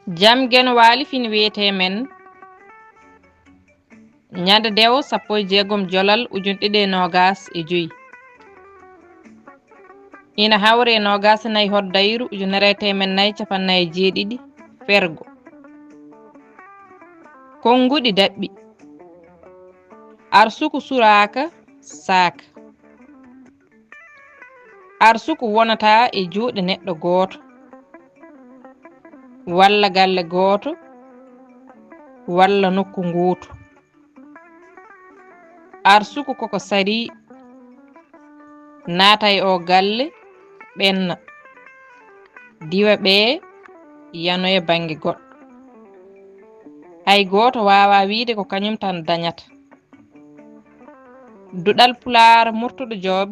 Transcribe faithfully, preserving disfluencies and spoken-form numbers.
Jam Geno Waali fin wiyetee men. Ñande dewo sappo e jeegom jolal ujun ɗiɗi e noogas e joy. Ina hawre e noogas e nayi hoddayru ujunere e teemen nayi capannayi e jeeɗiɗi fergo. Konnguɗi daɓɓi. Arsuku suraaka saaka. Arsuku wonata e juuɗe neɗɗo gooto, walla galle gooto, walla nokku nguutu. Arsuku koko sari naata e o galle, ɓenna, diwa ɓee, yanoya bannge goɗɗo. Hay gooto waawaa wiide ko kañum tan dañata. Duɗal Pulaar Murtuɗo Joob